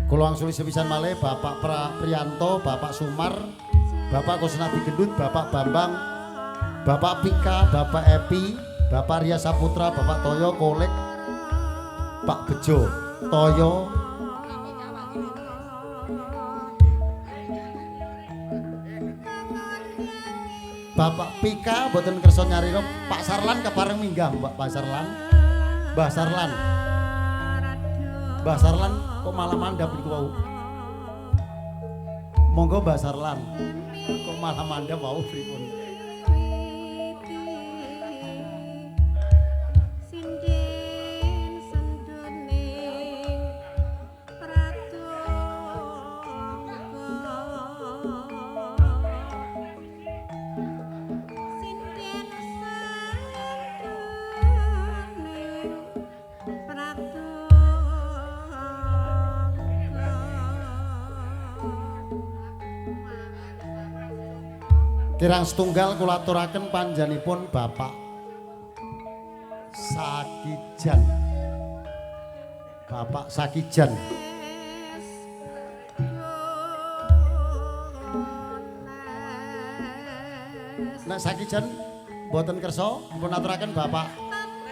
Kula angsuli sepisan malih Bapak Prianto, Bapak Sumar, Bapak Kusnadi Gendut, Bapak Bambang, Bapak Pika, Bapak Epi, Bapak Ria Saputra, Bapak Toyo Kolek, Pak Bejo, Toyo, Bapak Pika mboten kersa nyarira, Pak Sarlan kepareng minggah, Mbak Pak Sarlan. Mbah Sarlan. Mbah Sarlan kok malah mandap niku wau. Monggo Mbah Sarlan. Kok malah mandap wau pripun? Kirang setunggal kula aturaken panjenenganipun Bapak Sakijan. Bapak Sakijan. Nek Sakijan mboten kersa dipun aturaken Bapak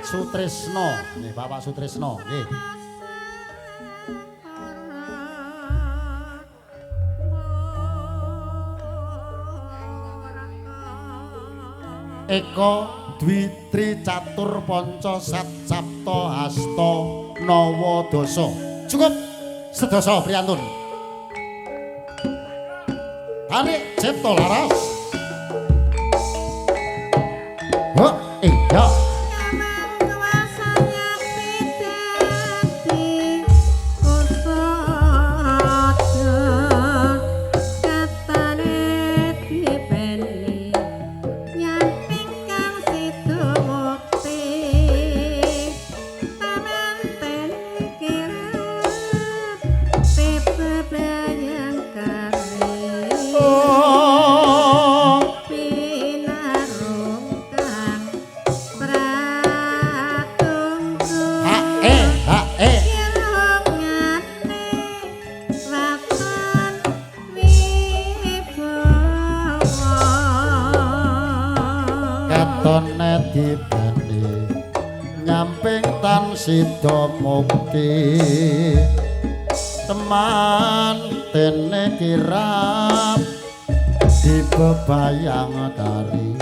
Sutrisno. Nggih, Bapak Sutrisno, nggih. Eko Dwi Tri Catur Panca Sat Sapta Hasta Nawa Dasa. Cukup sedasa priyantun. Tarik cipta laras. Ho, iya. Sida mukti teman tene kirap dibebayang kari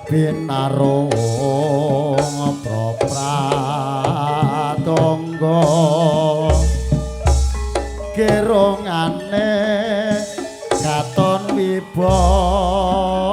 binarung pratangga gerongane katon wibawa.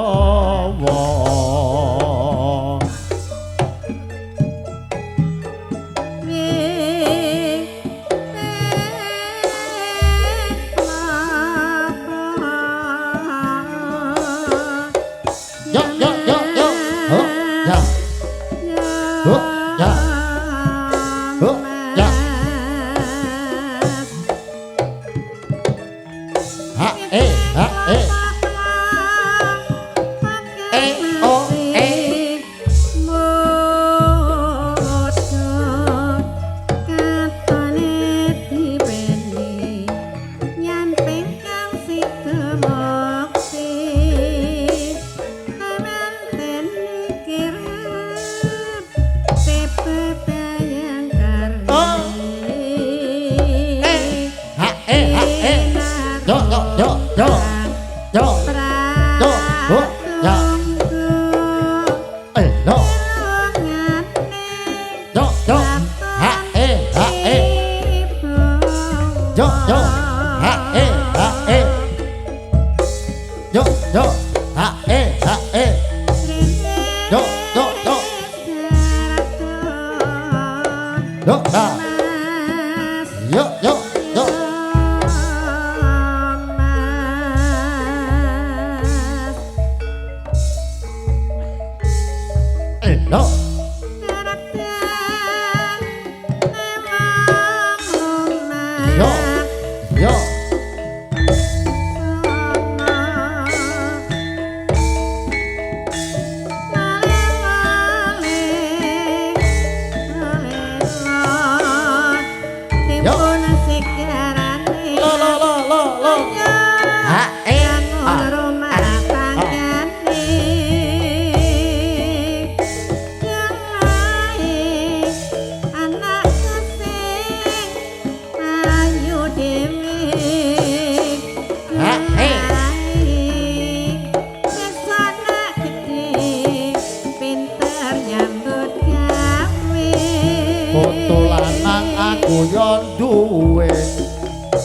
Aku yo duwe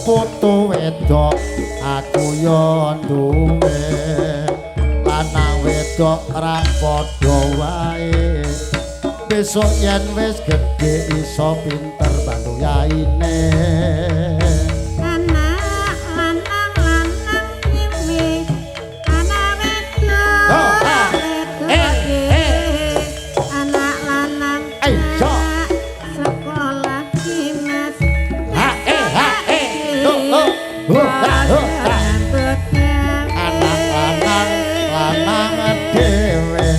putu wedok, aku yo duwe lanang wedok ra padha wae. Besok yen wis gedhe iso pinter bantu yaine. Anak lanang lanang dhewe, anak wedok wedok dhewe, anak lanang sekolah dinas. Ha eh ha eh ho ho ho ha ho ha. Anak lanang lanang dhewe,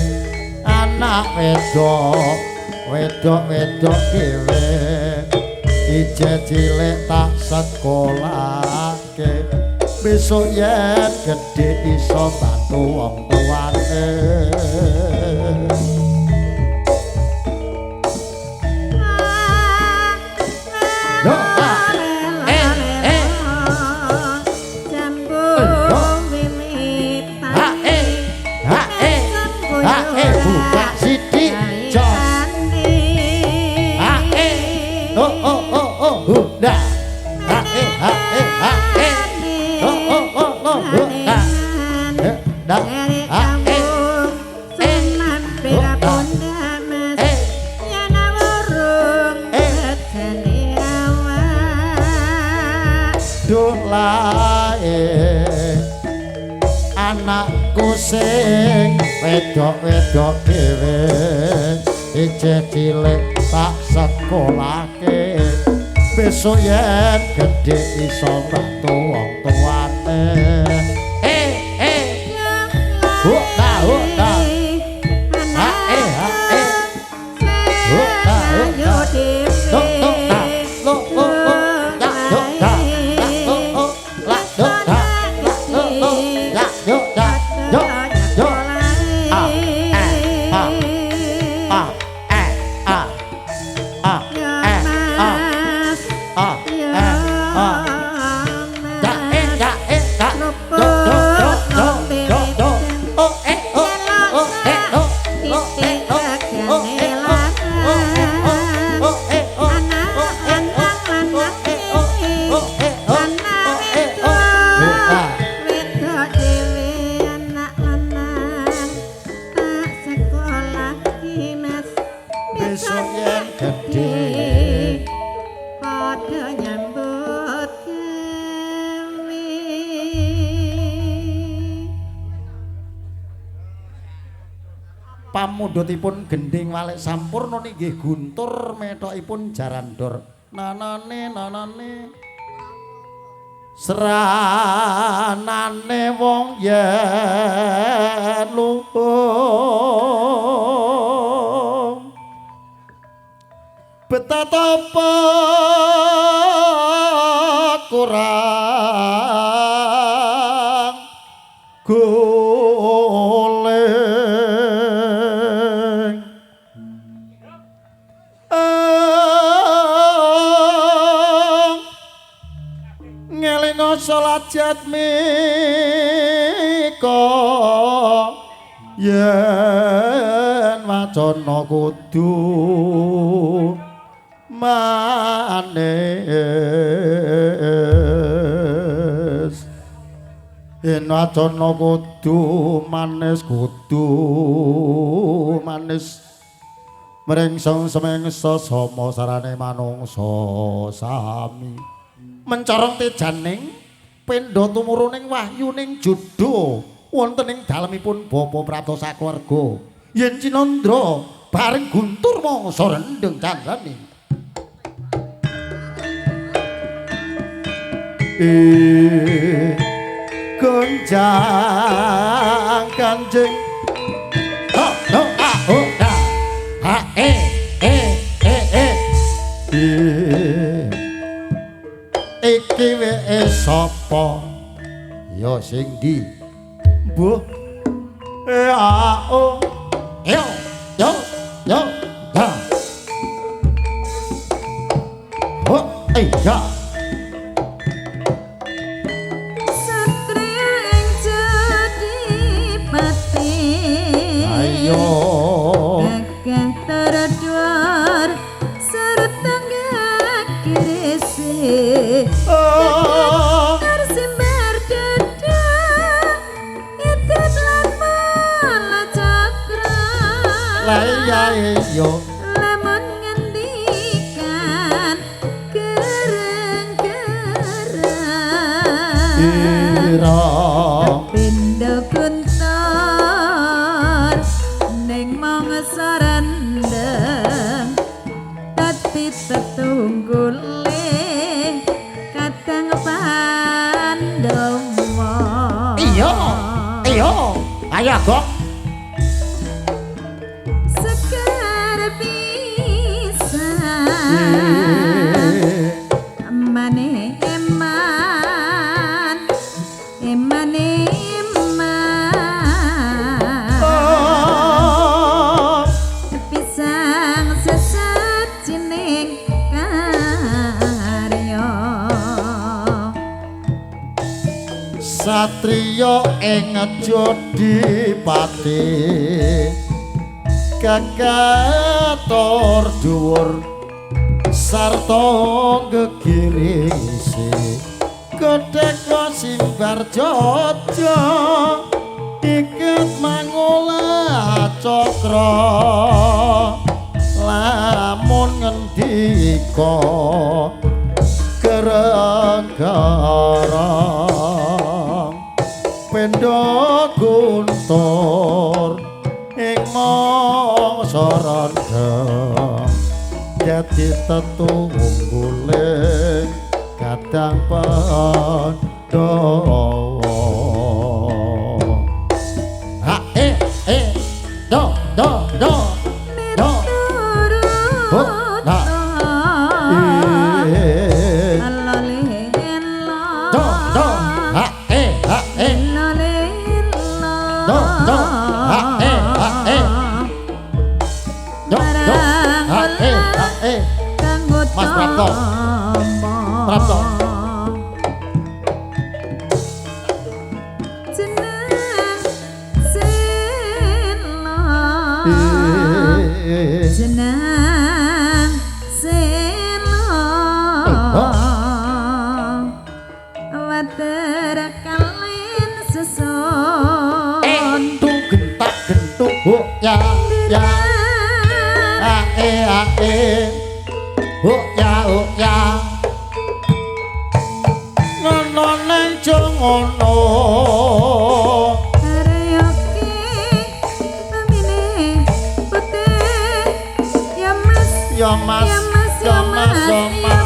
anak wedok wedok wedok dhewe. Ije cilik tak sekolahke, besok yen gedhe iso bantu wong tuane. Yo ah eh eh ha eh ha eh ha eh buka sithik jos ha eh oh oh oh oh hu dah ha eh ha eh ha eh oh oh oh oh hu dah eh dah ha eh eh oh dah eh eh duh lae anakku sing wedok-wedok dhewe, ije cilik tak sekolahke, besok yen gedhe iso bantu wong tuane. Eh eh hu ta hu ta ha eh ha eh hu ta hu ta do do ta lo lo lo ya do ta la lo lo la do ta la lo lo la do ta do do a eh a a eh a a eh a a eh a da eh da eh da do do do do do do o eh o o eh o o eh o o eh o o eh o o eh o o eh o o eh o o eh o o eh o ah Wedok dhewe anak lanang tak sekolah dinas, besok yen gedhe padha nyambut gawe. Pamundhutipun gendhing walik sampurna inggih guntur methokipun jarandor nanane nanane seranane wong yen luhung betapa kurang goleng ngelingo salat jatmika yen wacana kudu manis, yen wacana kudu manis kudu manis mrengseng semengsa sama sarane manungsa sami mencorong tejaning pendha tumuruning wahyuning judha wonten ing dalemipun Bapa Prapta sakeluarga yen Cinandra bareng guntur mangsa rendheng candrane. Gonjang kanjeng ho ho a ho da ha e e e e iki weke sapa ya sing ndi mbuh e a o yo yo yo ha ho e ya Satria ing Jodipati ayo gagah terduar serta gagiri. La iya yo. Lamun ngendikan gereng-gereng Ira pindho kuntor ning mangsa rendeng dadi tetunggule kadang Pandhawa. Iya. Iya. Ayo Gok. Sekar pisan emane eman emane eman pisang sesat jining karya Satriya ing Jodipati kakator dhuwur sarta gegirise gedhek simbar jaja iket mangola cakra lamun ngendika gereng-gereng pendo guntur ing mangsa rendheng dadi tetunggule kadang Pandhawa. Ha e e do do do do ho na e do do ha e ha e do do ha e ha e do do ha e ha e. Mas Prapto. Prapto. Jeneng Sela jeneng Sela water kalen seson Entung gentak gentuk ho ya ya a e a e ho ya ho ya ngono nang ngono Reyoke pamine putih ya mas ya mas ya mas ya mas ya ya mas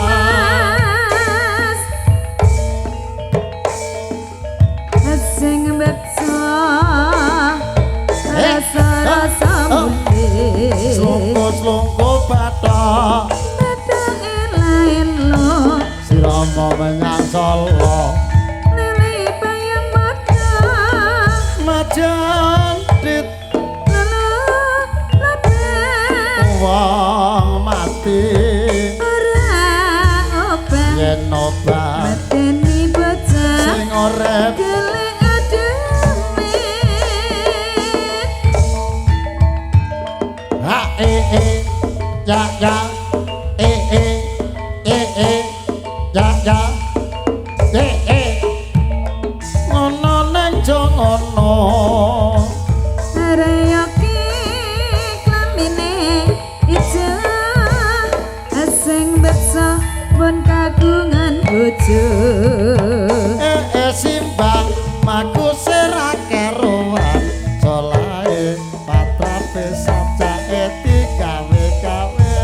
mas sing beksa rasa-rasa mulih slongko-slongko bathok bathok ela-elo sirama menyang Solo lele bayang mata majan dit lelo leben wong mati ora obah yen obah mateni bocah sing urip gelek ademe ha e e ya ya e e e e ya ya e e ngono nang ngono Reyoke klamine ijo sing beksa pun kagungan bojo e e simbang maku sera karuan solahe patrape sacake digawe-gawe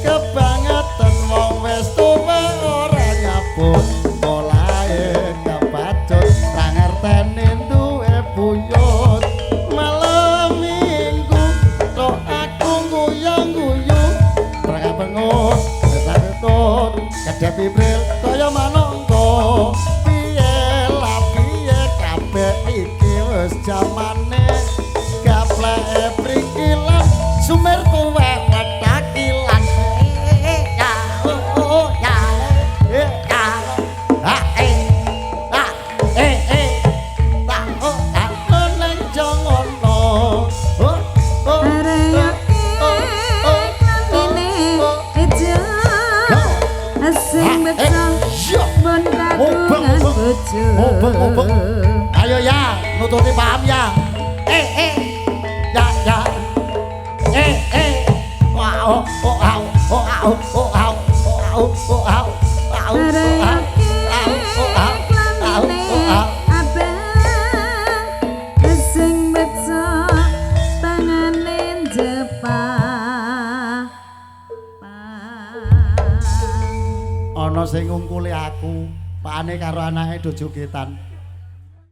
kebangetan wong wis tuwa ora nyabut polahe kebacut ra ngerteni duwe buyut malam minggu tok aku nguyang-guyu prengat-prengut ketut kedep ibril kaya manungsa piye la piye kabeh iki wis jamane gapleke prikilan sumir tuwek wetakilan ya oh ya e ya ha e ha e e ta oh ta nang ngono oh oh Reyoke klamine ijo sing beksa pun kagungan bojo Obeng, obeng. Ayo ya, nututi paham ya. Eh, eh. Ya, ya. au oh au au oh au au oh au au oh au. Abang sing beksa tangane jepak. Ana sing ngungkuli aku, pakane karo anake do jogetan.